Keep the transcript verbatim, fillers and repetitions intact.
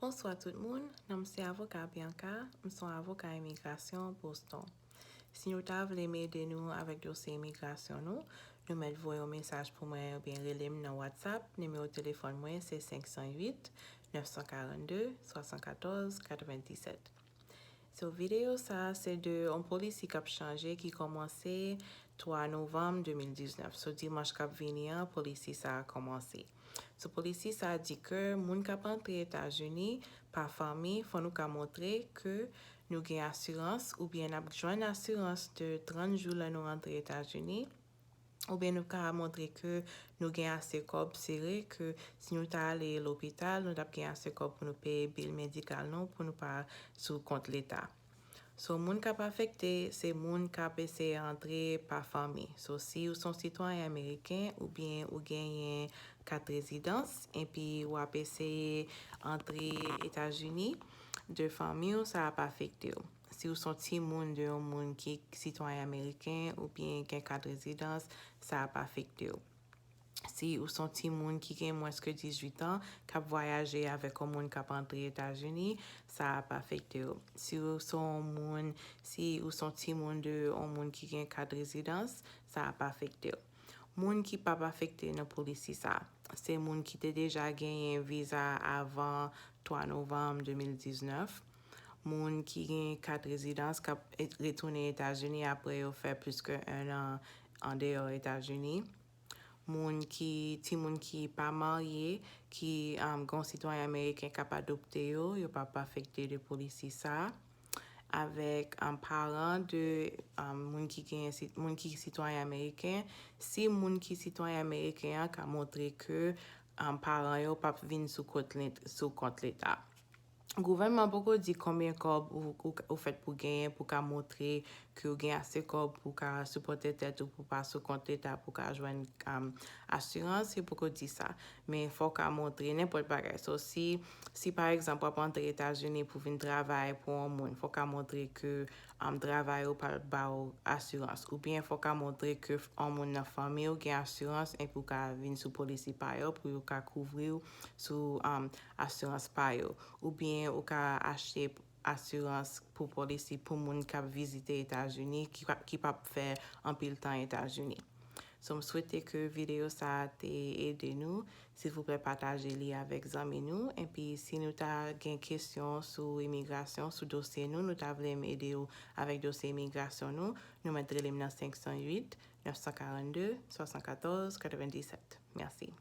Bonswa tout moun, non m se avoka Bianca, m se yon avoka imigrasyon Boston. Si nou ta vle m ede nou avèk dosye imigrasyon nou, nou mèt voye yon mesaj pou mwen oubyen rele m nan WhatsApp. Nimewo telefòn mwen se senk san uit, nèf san karannde, swasannkatòz, katrevenndisèt. So, videyo sa a se de yon polisi k ap chanje ki kòmanse twa novanm de mil diznèf. So, dimanch k ap vini an, polisi sa a kòmanse. So, polisi sa a di ke moun k ap antre Etazini pa fanmi, fò nou ka montre ke nou gen asirans oubyen n ap jwenn asirans de trant jou lè nou rantre Etazini. Oubyen nou ka montre ke nou gen ase kòb sere, ke si nou ta ale lopital, nou t ap gen ase kòb pou nou peye bil medikal nou, pou nou pa sou kont leta. So, moun k ap afekte, se moun k ap eseye antre pa fanmi. So, si ou se yon sitwayen ameriken oubyen ou genyen kat rezidans, epi w ap eseye antre Etazini de fanmi w, sa ap afekte w. Si ou se yon timoun de yon moun ki sitwayen ameriken oubyen gen kat rezidans, sa ap afekte w. Si ou se yon timoun ki gen mwens ke dizuit an, k ap vwayaje avèk yon moun k ap antre Etazini, sa ap afekte w. Si ou se yon moun, si ou se yon timoun de yon moun ki gen kat rezidans, sa ap afekte w. Moun ki p ap afekte nan polisi sa, se moun ki te deja genyen viza avan twa novanm de mil diznèf, moun ki gen kat rezidans k ap et-, retounen Etazini apre yo fè plis ke en an andeyò Etazini, moun ki, timoun ki pa marye, ki, um, gen yon sitwayen ameriken k ap adopte yo, yo p ap afekte de polisi sa. Avèk, um, paran de, um, moun ki genyen si-, moun ki sitwayen ameriken, si moun ki sitwayen ameriken an ka montre ke, um, paran yo p ap vin sou kont len-, sou kont leta. Gouvènman poko di konbyen kòb ou, ou, ou fèt pou genyen pou ka montre ke ou gen ase kòb pou ka sipòte tèt ou, pou pa sou kont leta, pou ka jwenn, um, asirans, yo poko di sa. Men fò w ka montre nenpòt bagay. So, si, si pa egzanp, w ap antre Etazini pou vin travay pou yon moun, fò w ka montre ke, um, travay ou pral ba w asirans. Oubyen fò w ka montre ke f-, yon moun nan fanmi w gen asirans epi w ka vin sou polisi pa yo pou yo ka kouvri w sou, um, asirans pa yo. Oubyen ou ka achte asirans pou polisi pou moun k ap vizite Etazini, ki, ki p ap fè anpil tan Etazini. So, m swete ke videyo sa a te ede nou. Silvouplè, pataje li avèk zanmi nou. Epi, si nou ta gen kesyon sou imigrasyon, sou dosye nou, nou ta vle m ede w avèk dosye imigrasyon nou, nou mèt rele m nan senk san uit, nèf san karannde, swasannkatòz, katrevenndisèt. Mèsi.